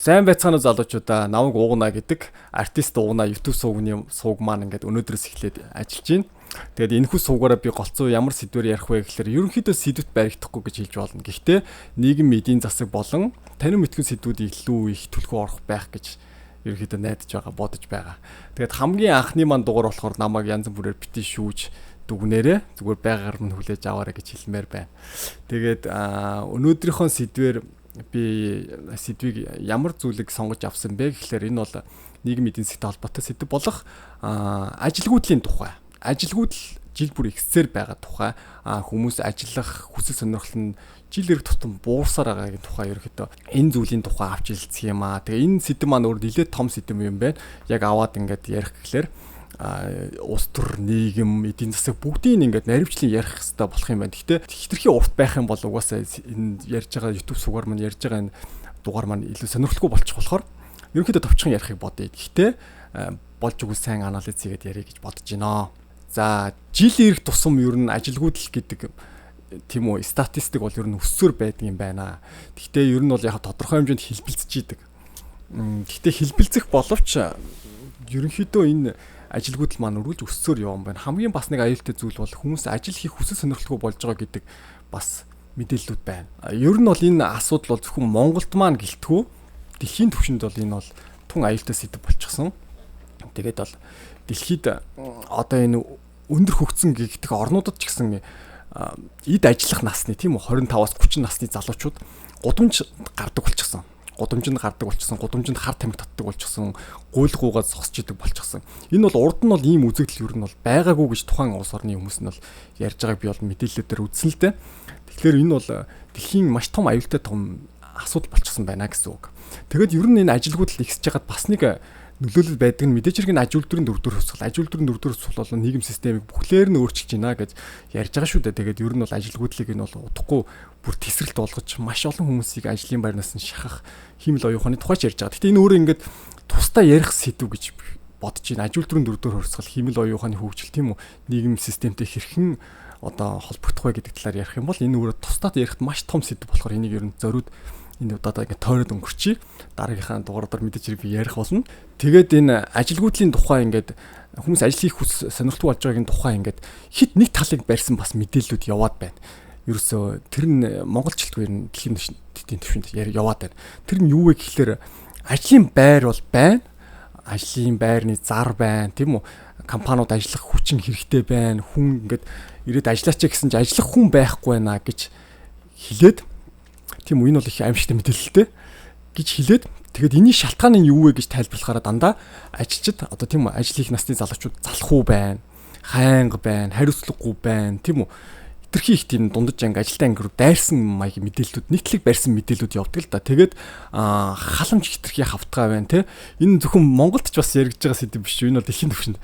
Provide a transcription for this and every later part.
Сайн байцгаана уу залуучуудаа. Намайг Уугна гэдэг артист Уугна YouTube сувгны сувг маань ингээд өнөөдрөөс эхлээд ажиллаж байна. Тэгээд энэхүү сувгаараа би голцоо ямар сэдвээр ярих вэ гэхээр ерөнхийдөө сэдвт баригдахгүй гэж хэлж болно. Гэхдээ нийгэм эдийн засаг болон танин мэдхүйн сэдвүүд илүү их түлхүү орох байх гэж ерөнхийдөө найдаж байгаа, бодож байгаа. Тэгээд хамгийн анхны маань дугаар болохоор намайг янз бүрээр бити шүүж дүгнээрээ зүгээр байгаар минь хүлээж аваарай гэж хэлмээр байна. Тэгээд өнөөдрийнхөө сэдвээр би сэдвийг ямар зүйлийг сонгож авсан бэ гэхлээр энэ бол нийгэм эдийн засгтай холбоотой сэдв болох ажилгүйдлийн тухай. Ажилгүйдэл жил бүр ихсээр байгаа тухай, хүмүүс ажиллах хүсэл сонирхол нь жил ирэх тутам буурсаар байгаагийн тухай ерөөхдөө энэ зүйлийн тухай авч хэлцэх юм аа. Тэгээ энэ сэдв маань өөр нэлээд том сэдв юм байна. Яг аваад ингээд ярих гэхлээр улс төр, нийгэм, эдийн засаг бүгдийг ингээд наривчлан ярих хэрэгтэй болох юм байна. Гэхдээ хитрхи урт байх юм бол угаасаа энэ ярьж байгаа YouTube сугаар маань ярьж байгаа энэ дугаар маань илүү сонирхолтой болчих болохоор ерөнхийдөө товчхон ярихыг бодъё. Гэхдээ болж өгвөл сайн анализ хийгээд ярих гэж бодож байна. За, жил ирэх тусам ер нь ажилгүйдэл гэдэг тийм үү статистик бол ер нь өссөөр байдаг юм байна. Гэхдээ ер нь бол яг тодорхой хэмжээнд хэлбэлцэж идэг. Гэхдээ хэлбэлцэх боловч ерөнхийдөө энэ ажилгүйдэл маань үргэлж өссөөр явсан байна. Хамгийн бас нэг аюултай зүйл бол хүмүүс ажил хийх хүсэл сонирхолгүй болж байгаа гэдэг бас мэдээллүүд байна. Ер нь бол энэ асуудал бол зөвхөн Монголд маань гэлтгүү дэлхийн түвшинд бол энэ бол тун аюултай сэдв болчихсон. Тэгээд бол дэлхийд одоо энэ өндөр хөгжсөн гэгдэх орнуудад ч гэсэн эд ажиллах насны тийм үү 25-аас 30 насны залуучууд гудамж гардаг болчихсон. Гудамжинд гардаг болчихсон, гудамжинд хар тамхи татдаг болчихсон, гуйл гуугаад зогсож идэг болчихсон. Энэ бол урд нь бол ийм үзэгдэл ер нь бол байгаагүй гэж тухайн улс орны хүмүүс нь бол ярьж байгааг би бол мэдээллүүдээр үзсэн л дээ. Тэгэхээр энэ бол дэлхийн маш том аюултай том асуудал болчихсон байна гэсэн үг. Тэгээд ер нь энэ ажилгүйдэл ихсэж байгаад бас нэг нөлөөлөл байдаг нь мэдээж хэрэг энэ аж үйлдвэрийн дөрөвдүгээр хувьсгал. Аж үйлдвэрийн дөрөвдүгээр хувьсгал бол нийгэм системийг бүхлээр нь өөрчилж байна гэж ярьж байгаа шүү дээ. Тэгээд ер нь бол ажилгүйдлийг энэ бол удахгүй бүр тесрэлт болгож маш олон хүмүүсийг ажлын байрнаас нь шахах хиймэл оюун ухааны тухайч ярьж байгаа. Гэхдээ энэ өөрөө ингээд тусдаа ярих сэдв гэж бодож байна. Аж үйлдвэрийн дөрөвдүгээр хувьсгал, хиймэл оюун ухааны хөгжил тийм үү нийгэм системтэй хэрхэн одоо холбогдох вэ гэдэг талаар ярих юм бол энэ өөрөө тусдаа ярихад маш том сэдв болохоор энийг ер нь зориуд энэ удаадаа ингээд тойроод өнгөрчий. Дараагийнхаа дугаардаар мэдээж хэрэг би ярих болно. Тэгээд энэ ажилгүйдлийн тухай ингээд хүмүүс ажил хийх хүс сонирхолтой болж байгаагийн тухай ингээд хит нэг талыг барьсан бас мэдээллүүд яваад байна. Ерөөсөө тэр нь монголчлтгүй ер нь дэлхийн тэдийн түвшинд яваад байна. Тэр нь юу вэ гэхлээр ажлын байр бол байна. Ажлын байрны зар байна, тийм үү? Компаниуд ажиллах хүчин хэрэгтэй байна. Хүн ингээд ирээд ажиллаач гэсэн чинь ажиллах хүн байхгүй байна гэж хэлээд тийм үү энэ бол их аимшигтай мэдээлэлтэй гэж хэлээд тэгээд энэний шалтгаан нь юу вэ гэж тайлбарлахаараа дандаа ажилчид одоо тийм үү ажил хийх насны залуучууд залхуу байна, хайнга байна, хариуцлагагүй байна, тийм үү хэтэрхий их тийм дундаж анги ажилтан анги руу дайрсан маягийн мэдээллүүд нийтлэг барьсан мэдээллүүд явдаг л да. Тэгээд халамж хэтэрхий хавтгай байна те. Энэ зөвхөн Монголд ч бас яригдж байгаа сэдв биш үү? Энэ бол дэлхийн түвшинд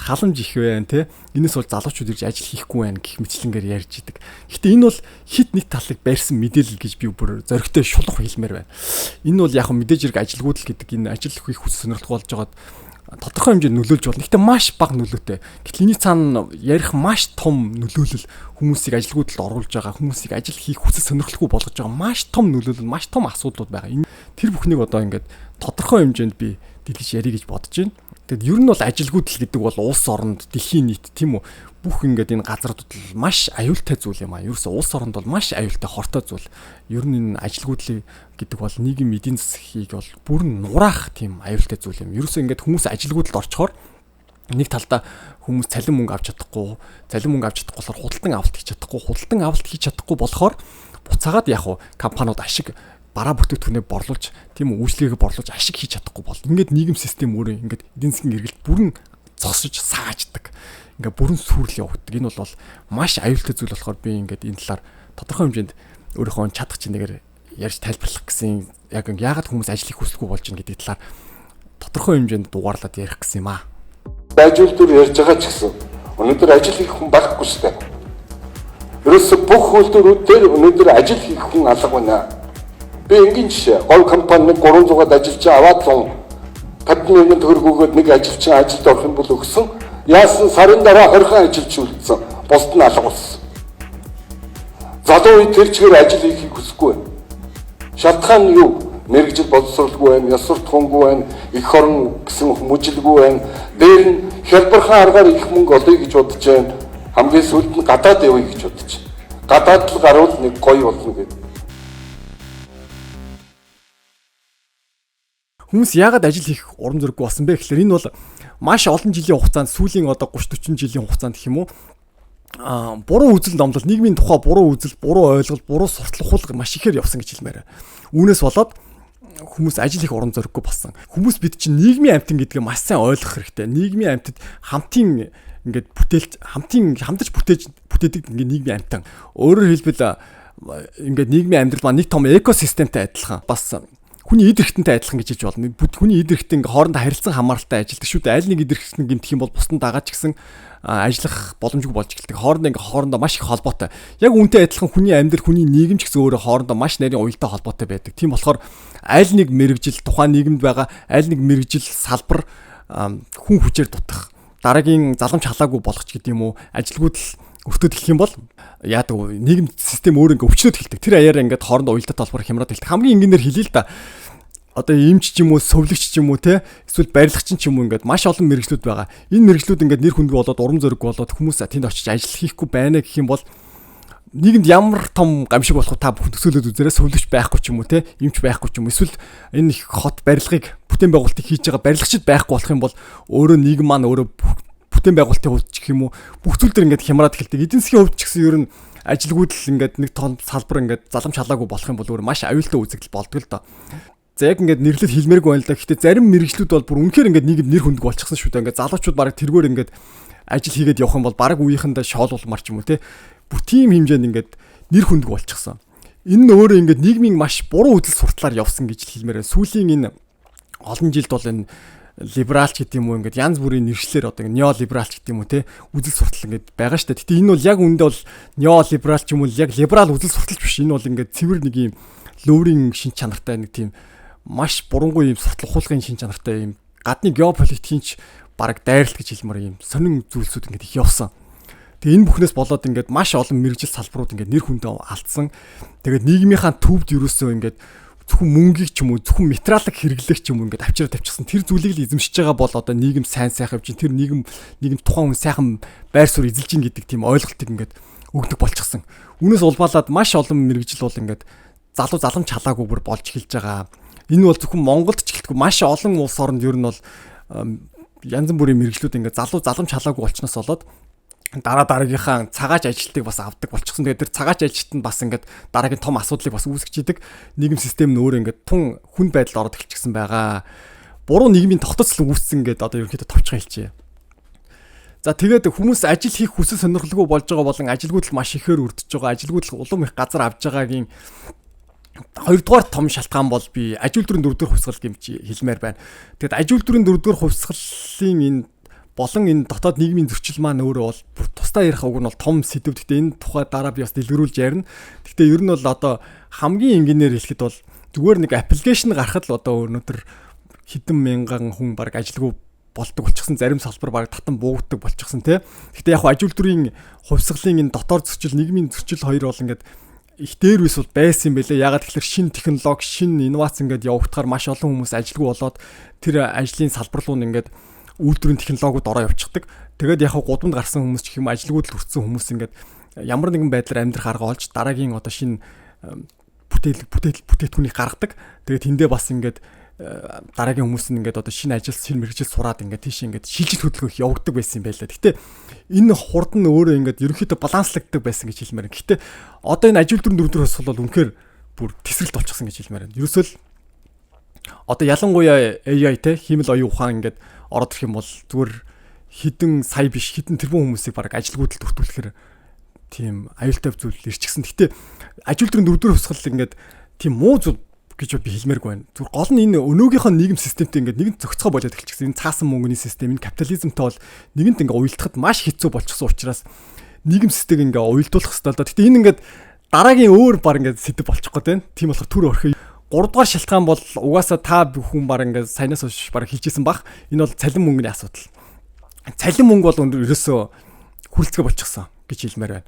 халамж их байна те. Энэс бол залуучууд ирж ажил хийхгүй байна гэх мэтчлэнгээр ярьж идэг. Гэхдээ энэ бол хит нэг талыг барьсан мэдээлэл гэж би бүр зоригтой шулуух хэлмээр байна. Энэ бол яг мэдээж хэрэг ажилгүйдэл гэдэг энэ ажил хийх хүсэл сонирхолтой болж байгаад тодорхой хэмжээнд нөлөөлж болно. Гэхдээ маш бага нөлөөтэй. Гэтэл энэний цаана ярих маш том нөлөөлөл хүмүүсийг ажилгүйдэлд оруулж байгаа, хүмүүсийг ажил хийх хүсэл сонирхолгүй болгож байгаа маш том нөлөөлөл, маш том асуудлууд байгаа. Энэ тэр бүхнийг одоо ингээд тодорхой хэмжээнд би дэлгэж ярих гэж бодож байна. Тэгэд ер нь бол ажилгүйдэл гэдэг бол улс оронд, дэлхийн нийт тийм үү бүх ингээд энэ газруудад бол маш аюултай зүйл юм аа. Ерөөсөө улс оронд бол маш аюултай хортой зүйл. Ер нь энэ ажилгүйдэл гэдэг бол нийгэм эдийн засгийг бол бүрэн нураах тийм аюултай зүйл юм. Ерөөсөө ингээд хүмүүс ажилгүйдэлд орчхоор нэг талдаа хүмүүс цалин мөнгө авч чадахгүй, цалин мөнгө авч чадахгүй болохоор худалдан авалт хийж чадахгүй, худалдан авалт хийж чадахгүй болохоор буцаагаад яг уу компаниуд ашиг бараа бүтээгдэхүүнээ борлуулж тийм үү үйлчлэгээ борлуулж ашиг хийж чадахгүй бол ингээд нийгэм систем өөрөө ингээд эдийн засгийн эргэлт бүрэн зогсож сааждаг. Ингээд бүрэн сүрэл явагддаг. Энэ бол маш аюултай зүйл болохоор би ингээд энэ талаар тодорхой хэмжээнд өөрийнхөө чадах чинээгээр ярьж тайлбарлах гэсэн яг яагаад хүмүүс ажил хийх хүсэлгүй болж байна гэдэг талаар тодорхой хэмжээнд дугаарлаад ярих гэсэн юм аа. Ажил төр ярьж байгаа ч гэсэн өнөөдөр ажил хийх хүн байхгүй шүү дээ. Ерөөсө бүх үйлдвэрүүд дээр өнөөдөр ажил хийх хүн алга байна. Би энгийн жишээ. Гол компани нэг 300-аад ажилчин аваад 150 мянган төгрөг өгөөд нэг ажилчин ажилд орох юм бол өгсөн. Яасан сарын дараа 20 ажилчин үлдсэн. Бусд нь алга болсон. Залуу үе тэр чигээр ажил хийхийг хүсэхгүй байна. Шалтгаан нь юу? Мэргэжил боловсролгүй байна, ёс суртахуунгүй байна, эх орон гэсэн хүмүүжлгүй байна. Дээр нь хялбархан аргаар их мөнгө олъё гэж бодож байна. Хамгийн сүүлд нь гадаад явъя гэж бодож байна. Гадаад л гарвал нэг гоё болно гэдэг. Хүмүүс яагаад ажил хийх урам зориггүй болсон бэ гэхээр энэ бол маш олон жилийн хугацаанд сүүлийн одоо 30 40 жилийн хугацаанд гэх юм уу буруу үзэл номлол, нийгмийн тухай буруу үзэл, буруу ойлголт, буруу суртал ухуулга маш ихээр явсан гэж хэлмээр. Үүнээс болоод хүмүүс ажил хийх урам зориггүй болсон. Хүмүүс бид чинь нийгмийн амьтан гэдгээ маш сайн ойлгох хэрэгтэй. Нийгмийн амьтад хамтын ингээд бүтээлч хамтын хамтарч бүтээж бүтээдэг ингээд нийгмийн амьтан. Өөрөөр хэлбэл ингээд нийгмийн амьдрал маань нэг том экосистемтэй адилхан. Бас хүний эд эрхтэнтэй адилхан гэж хэлж болно. Хүний эд эрхтэн ингээ хоорондоо харилцан хамааралтай ажилладаг шүү дээ. Аль нэг эд эрхтэн гэмтэх юм бол бусд нь дагаад ч гэсэн ажиллах боломжгүй болж эхэлдэг. Хоорондоо ингээ хоорондоо маш их холбоотой. Яг үүнтэй адилхан хүний амьдрал, хүний нийгэм ч гэсэн өөрөө хоорондоо маш нарийн уялдаа холбоотой байдаг. Тийм болохоор аль нэг мэргэжил тухайн нийгэмд байгаа аль нэг мэргэжил салбар хүн хүчээр дутах, дараагийн залгамж халаагүй болгоч гэдэг юм уу, ажилгүйд л өртөөд эхлэх юм бол яадаг вэ? Нийгэм систем өөр ингээ өвчлөөд эхэлдэг. Тэр аяараа ингээд хоорондоо уялдаа толбоор хямраад эхэлдэг. Хамгийн энгийнээр хэлье л да. Одоо эмч ч юм уу, сувлагч ч юм уу те, эсвэл барилгачин ч юм уу ингээд маш олон мэргэжлүүд байгаа. Энэ мэргэжлүүд ингээд нэр хүндгүй болоод урам зориггүй болоод хүмүүс тэнд очиж ажил хийхгүй байна гэх юм бол нийгэмд ямар том гамшиг болох вэ? Та бүхэн төсөөлөд үзээрэй. Сувлагч байхгүй ч юм уу те, эмч байхгүй ч юм уу, эсвэл энэ их хот барилгыг бүтээн байгуулалтыг хийж байгаа барилгачид байхгүй болох юм бол өөрөө нийгэм маань өөрөө бүтээн байгуулалтын хувьд ч гэх юм уу бүх зүйл төр ингээд хямраад эхэлдэг. Эдийн засгийн хувьд ч гэсэн ер нь ажилгүйд л ингээд нэг том салбар ингээд залам шалаагүй болох юм бол өөр маш аюултай үзэгдэл болдог л доо. За яг ингээд нэрлэл хэлмээргүй байна л да. Гэхдээ зарим мэргэжлүүд бол бүр үнэхээр ингээд нийгэмд нэр хүндгүй болчихсон шүү дээ. Ингээд залуучууд бараг тэргээр ингээд ажил хийгээд явах юм бол бараг үеийнхэндээ шоолуулмаар ч юм уу те. Бүр тийм хэмжээнд ингээд нэр хүндгүй болчихсон. Энэ нь өөрөө ингээд нийгмийн маш буруу үзэл суртлаар явсан гэж хэлмээр байна. Сүүлийн энэ олон жилд бол энэ либералч гэдэг юм уу ингээд янз бүрийн нэршлэр одоо неолибералч гэдэг юм уу те үзэл суртал ингээд байгаа шүү дээ. Гэтэ энэ бол яг үүндээ бол неолиберал ч юм уу яг либерал үзэл сурталч биш. Энэ бол ингээд цэвэр нэг юм лөврийн шин чанартай нэг тийм маш бурангуй юм суртал ухуулгын шин чанартай юм гадны геополитикийн ч бараг дайралт гэж хэлмээр юм сонин зүйлсүүд ингээд их явсан. Тэгээ энэ бүхнээс болоод ингээд маш олон мэргэжил салбарууд ингээд нэр хүндээ алдсан. Тэгээд нийгмийнхаа төвд ерөөсөө ингээд зөвхөн мөнгийг ч юм уу зөвхөн материалыг хэрэглэх ч юм уу ингээд авчираа тавьчихсан. Тэр зүйлийг л эзэмшиж байгаа бол одоо нийгэм сайн сайхан явж, тэр нийгэм тухайн хүн сайхан байр суурь эзэлж гин гэдэг тийм ойлголтыг ингээд өгдөг болчихсон. Үүнээс улбаалаад маш олон мэргэжил бол ингээд залуу заламж халаагүй бүр болж эхэлж байгаа. Энэ бол зөвхөн Монголд ч гэлтгүй маш олон улс оронд ер нь бол янз бүрийн мэргэжлүүд ингээд залуу заламж халаагүй болчноос болоод дараа дараагийнхаа цагаач ажилтныг бас авдаг болчихсон. Тэгээд тэр цагаач ажилтнанд бас ингээд дараагийн том асуудлыг бас үүсгэж идэг. Нийгэм систем нь өөрөө ингээд тун хүн байдалд ороод эхэлчихсэн байгаа. Буруу нийгмийн тогтоцол үүссэн гэдээ одоо ерөнхийдөө товчхон хэлчихье. За тэгээд хүмүүс ажил хийх хүсэл сонирхолгүй болж байгаа болон ажилгүйдэл маш ихээр өрдөж байгаа. Ажилгүйдэл улам их газар авж байгаагийн хоёрдугаар том шалтгаан бол би аж үйлдвэрийн дөрөвдүгээр хувьсгал гэмч хэлмээр байна. Тэгэд аж үйлдвэрийн дөрөвдүгээр хувьсгалын энэ болон энэ дотоод нийгмийн зөрчил маань өөрөө бол бүр тусдаа ярих уг нь бол том сэдэв. Гэхдээ энэ тухай дараа би бас дэлгэрүүлж ярина. Гэхдээ ер нь бол одоо хамгийн энгийнээр хэлэхэд бол зүгээр нэг аппликейшн гарахад л одоо өнөөдөр хэдэн мянган хүн баг ажилгүй болдог болчихсон. Зарим салбар баг татан буугддаг болчихсон тий. Гэхдээ яг аж үйлдвэрийн хувьсгалын энэ дотоод зөрчил, нийгмийн зөрчил хоёр бол ингээд их дээр үс бол байсан юм байлээ. Ягаад гэхээр шинэ технологи, шинэ инновац ингээд явагдахаар маш олон хүмүүс ажилгүй болоод тэр ажлын салбар руу ингээд үйлдвэрийн технологиуд ороо явчихдаг. Тэгээд яг гудамд гарсан хүмүүс ч гэх юм ажилгүйдэл хүртсэн хүмүүс ингээд ямар нэгэн байдлаар амьдрах арга олж дараагийн одоо шинэ бүтээгдэхүүнийг гаргадаг. Тэгээд тэндээ бас ингээд дараагийн хүмүүс нь ингээд одоо шинэ ажил, шинэ мэргэжил сураад ингээд тийш ингээд шилжил хөдөлгөөн их явагддаг байсан юм байлаа. Гэтэ энэ хурд нь өөрөө ингээд ерөнхийдөө баланслагддаг байсан гэж хэлмээр. Гэтэ одоо энэ аж үйлдвэрийн дөрөвдүгээр хувьсгал бол үнэхээр бүр тесрэлт болчихсон гэж хэлмээр байна. Ерөөсөө л одоо ялангуяа AI те хиймэл оюун ухаан ингээд ороод ирэх юм бол зүгээр хэдэн сая биш хэдэн тэрбум хүмүүсийг бараг ажилгүйдэлд өртүүлэхээр тийм аюултай зүйл ирчихсэн. Гэтэ аж үйлдвэрийн дөрөвдүгээр хувьсгал ингээд тийм муу зүйл гэж би хэлмээргүй байна. Зүгээр гол нь энэ өнөөгийнхөө нийгэм системтэй ингээд нэгэнт зохицгоо болоод эхэлчихсэн. Энэ цаасан мөнгөний систем, энэ капитализмтай бол нэгэнт ингээд уялдахад маш хэцүү болчихсон учраас нийгэм системийг ингээд уялдуулах хэрэгтэй л да. Гэтэ энэ ингээд дараагийн өөр баг ингээд сэдэв болчих гээд байна. Тийм болохоор түр орхиё. Гуравдугаар шалтгаан бол угаасаа та бүхэн баг ингээд саянаас хойш баг хэлжсэн бах. Энэ бол цалин мөнгөний асуудал. Цалин мөнгө бол ерөөсөө хүрэлцгээ болчихсон гэж хэлмээр байна.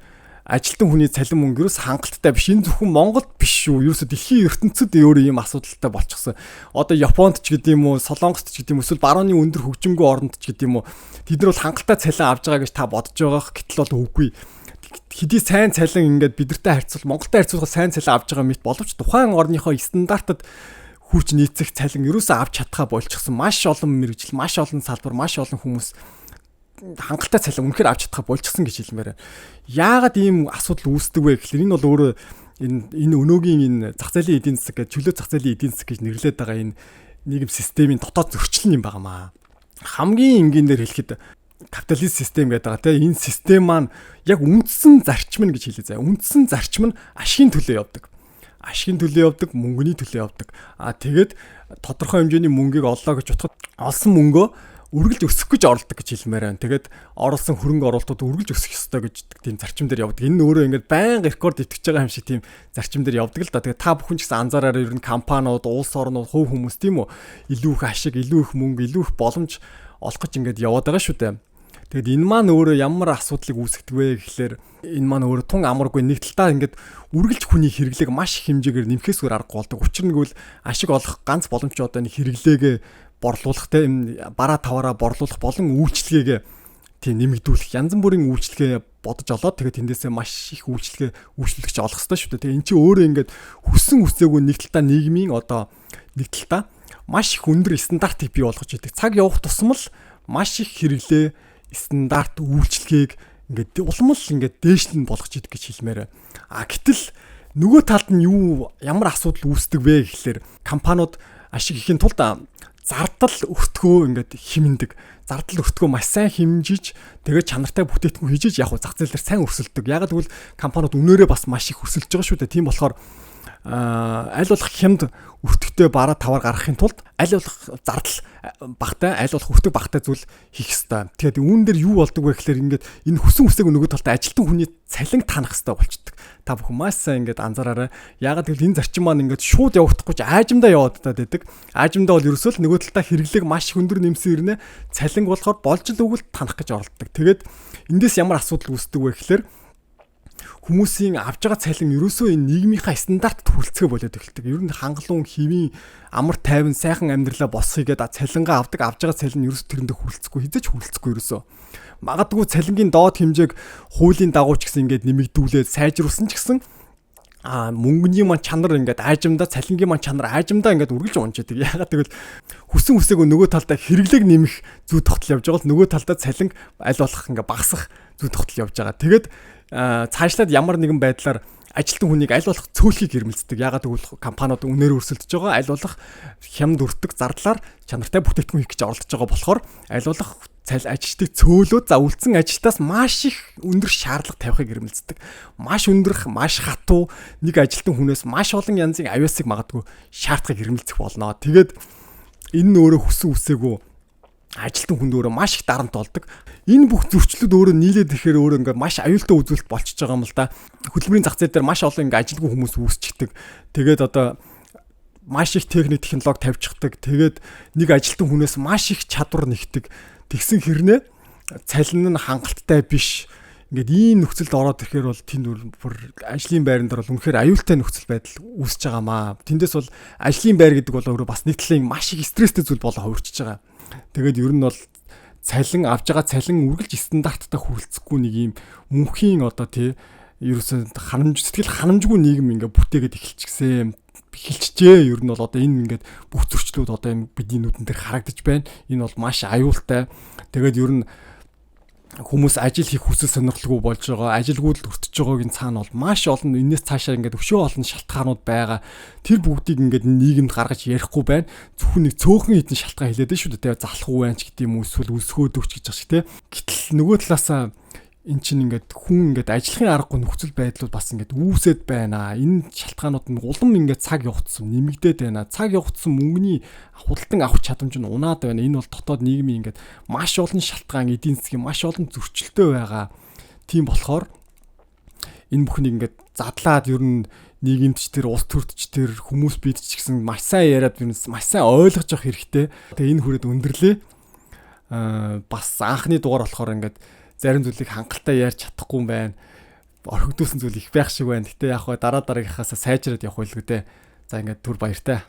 Ажилтан хүний цалин мөнгө ерөөс хангалттай биш. Энэ зөвхөн Монголд биш шүү. Ерөөсө дэлхийн ертөнцид өөрөө ийм асуудалтай болчихсон. Одоо Японд ч гэдэг юм уу, Солонгост ч гэдэг юм уу, эсвэл барууны өндөр хөгжимгүй оронд ч гэдэг юм уу. Тэд нар бол хангалттай цалин авж байгаа гэж та бодож байгаах. Гэтэл бол үгүй. Хэдий сайн цалин ингээд бидэртэй харьцуул, Монголтой харьцуулахад сайн цалин авж байгаа мэт боловч тухайн орныхоо стандартад хүрч нийцэх цалин ерөөсөө авч чадхаа болчихсон. Маш олон мэргэжил, маш олон салбар, маш олон хүмүүс хангалттай цалин үнэхээр авч чадхаа болчихсон гэж хэлмээр байна. Яагаад ийм асуудал үүсдэг вэ гэхэлэр энэ бол өөрөө энэ өнөөгийн энэ зах зээлийн эдийн засаг гэж, чөлөө зах зээлийн эдийн засаг гэж нэрлэдэг байгаа энэ нийгэм системийн дотоод зөрчил юм байна. Хамгийн энгийнээр хэлэхэд капиталист систем гэдэг байгаа тийм, энэ систем маань яг үндсэн зарчим нь гэж хэлээ заяа. Үндсэн зарчим нь ашигын төлөө явдаг. Ашигын төлөө явдаг, мөнгөний төлөө явдаг. А тэгээд тодорхой хэмжээний мөнгийг оллоо гэж бодоход олсон мөнгөө үргэлж өсөх гэж оролдог гэж хэлмээр байна. Тэгээд оруулсан хөрөнгө оруулалтууд үргэлж өсөх ёстой гэж тийм зарчим дээр явдаг. Энэ нь өөрөө ингээд байнга рекорд итгэж байгаа юм шиг тийм зарчим дээр явдаг л да. Тэгээд та бүхэн ч гэсэн анзаараарай, ер нь компаниуд, улс орнууд, хувь хүмүүс тийм үү, илүү их ашиг, илүү их мөнгө, илүү их боломж олох гэж ингээд яваад байгаа шүү дээ. Тэгээд энэ маань өөрөө ямар асуудлыг үүсгэдэг вэ гэхлээр энэ маань өөрөө тун амаргүй нэг талдаа ингээд үргэлж хүний хэрэглээг маш их хэмжээгээр нэмэхээс өөр аргагүй болдог. Учир нь гэвэл ашиг олох ганц боломж одоо энэ хэрэглээгээ борлуулах те, бараа таваараа борлуулах болон үйлчилгээгээ тийм нэмэгдүүлэх, янз бүрийн үйлчилгээ бодож олоод тэгээд тэндээсээ маш их үйлчилгээ үйлчлүүлэгч олох ёстой шүү дээ. Тэгээд эн чинь өөрөө ингээд хүссэн хүсээгүй нэг талдаа нийгмийн одоо нэг талдаа маш их өндөр стандартыг бий болгож идэг. Цаг явах тусам л маш их хэрэглээ стандарт үйлчилгээг ингээд улам л ингээд дээшлэн болгож идэг гэж хэлмээр. А гэтэл нөгөө талд нь юу ямар асуудал үүсдэг вэ гэхлээр компаниуд ашиг ихийн тулд зардал өртгөө ингээд хэмнэдэг. Зардал өртгөө маш сайн хэмжиж тэгээд чанартай бүтээгдэхүүн хийж яг зах зээл дээр сайн өрсөлдөг. Яг гэвэл компаниуд үнээрээ бас маш их өрсөлдөж байгаа шүү дээ. Тийм болохоор аль болох хямд өртөгтэй бараа тавар гаргахын тулд аль болох зардал багтай, аль болох өртөг багтай зүйл хийх ёстой. Тэгэхээр үүн дээр юу болдог вэ гэхлээр ингээд энэ хүсэн хүсээг нөгөө талдаа ажилтан хүний цалин танах ёстой болчдөг. Та бүхэн маш сайн ингээд анзаараарай. Яагаад гэвэл энэ зарчим маань ингээд шууд явагдахгүй ч аажимдаа яваад таа байдаг. Аажимдаа бол ерөөсөө л нөгөө талдаа хэрэглээг маш их өндөр нэмсэн ирнэ. Цалинг болохоор болж л өгөл танах гэж оролддог. Тэгээд эндээс ямар асуудал үүсдэг вэ гэхлээр хүмүүсийн авж байгаа цалин ерөөсөө энэ нийгмийнхаа стандартад хүрэлцгээ болоод эхэлдэг. Ер нь хангалуун, хэвийн, амар тайван, сайхан амьдралаа босхий гэдэг цалингаа авдаг, авж байгаа цалин ерөөсөө тэрэндээ хүрэлцэхгүй, хизээч хүрэлцэхгүй ерөөсөө. Магадгүй цалингийн доод хэмжээг хуулийн дагуу ч гэсэн ингээд нэмэгдүүлээд сайжруулсан ч гэсэн мөнгөний маань чанар ингээд аажимдаа, цалингийн маань чанар аажимдаа ингээд үргэлж унж идэг. Яагаад гэвэл хүсэн хүсээгүй нөгөө талдаа хэрэглээг нэмэх зүй тогтол явж байгаа бол нөгөө талдаа цалин аль болох ингээд багасах зүй тогтол явж байгаа. Тэгээд цаашлаад ямар нэгэн байдлаар ажилтан хүнийг аль болох цөөлхийг ирмэлцдэг. Яагаад гэвэл компаниуд үнээр өрсөлдөж байгаа, аль болох хямд өртөг зардлаар чанартай бүтээгдэхүүн хийх гэж оролдож байгаа болохоор аль болох ажилтныг цөөлөө за үлдсэн ажилтаас маш их өндөр шаардлага тавихыг ирмэлцдэг. Маш өндөрх, маш хатуу нэг ажилтан хүнээс маш олон янзын авиасыг магадгүй шаардахыг ирмэлцэх болно. Тэгээд энэ нь өөрөө хүсэн үсээгүй ажилтан хүнд өөрөө маш их дарамт болдог. Энэ бүх зөрчлүүд өөрөө нийлээд ирэхээр өөрөө ингээд маш аюултай үзүүлэлт болчихж байгаа юм л да. Хөдөлмөрийн зах зээл дээр маш олон ингээд ажилгүй хүмүүс үүсчихдэг. Тэгээд одоо маш их техник технологи тавьчихдаг. Тэгээд нэг ажилтан хүнээс маш их чадвар нэгдэг. Тэгсэн хэрнээ цалин нь хангалттай биш. Ингээд ийм нөхцөлд ороод ирэхээр бол тэнд бүр ажлын байран дээр бол үнэхээр аюултай нөхцөл байдал үүсэж байгаа маа. Тэндээс бол ажлын байр гэдэг бол өөрөө бас нэг талын маш их стресстэй зүйл болоо хувирчиж байгаа. Тэгээд ер нь бол цалин авж байгаа цалин үргэлж стандарттай хүрэлцэхгүй нэг ийм мөнхийн одоо тий ерөөсөө ханамж сэтгэл ханамжгүй нийгэм ингээ бүтээгээд эхэлчихсэн. Эхэлчихжээ. Ер нь бол одоо энэ ингээд бүх зөрчлүүд одоо энэ бидний нүдэн дээр харагдаж байна. Энэ бол маш аюултай. Тэгээд ер нь хүмүүс ажил хийх хүсэл сонирхолгүй болж байгаа, ажилгүйдэл өртөж байгаагийн цаана бол маш олон энэс цаашаа ингээд өшөө олон шалтгаанууд байгаа. Тэр бүгдийг ингээд нийгэмд гаргаж ярихгүй байна. Зөвхөн нэг цөөхөн хэдэн шалтгаан хэлээд шүү дээ. Залхуу байна ч гэдэг юм уу, эсвэл өлсгөөдөгч гэж байгаа шиг те. Гэтэл нөгөө талаасаа эн чинь ингээд хүн ингээд ажиллахын аргагүй нөхцөл байдлууд бас ингээд үүсэт байна. Энэ шалтгаанууд нь улам ингээд цаг явагдсан нэмэгдээд байна. Цаг явагдсан мөнгөний худалдан авах чадамж нь унаад байна. Энэ бол дотоод нийгмийн ингээд маш олон шалтгаан, эдийн засгийн маш олон зөрчилтэй байгаа. Тийм болохоор энэ бүхнийг ингээд задлаад ер нь нийгэмд ч тэр улс төрд ч тэр хүмүүс бид ч гэсэн маш сайн яриад ер нь маш сайн ойлгож явах хэрэгтэй. Тэгээ энэ хүрээд өндөрлөө. Бас анхны дугаар болохоор ингээд зарим зүйлийг хангалттай ярьж чадахгүй юм байна. Орхигдуулсан зүйл их байх шиг байна. Гэтэ яг хаа дараа дараагийнхаас сайжраад явах байлгүй дээ. За, ингээд түр баяртай.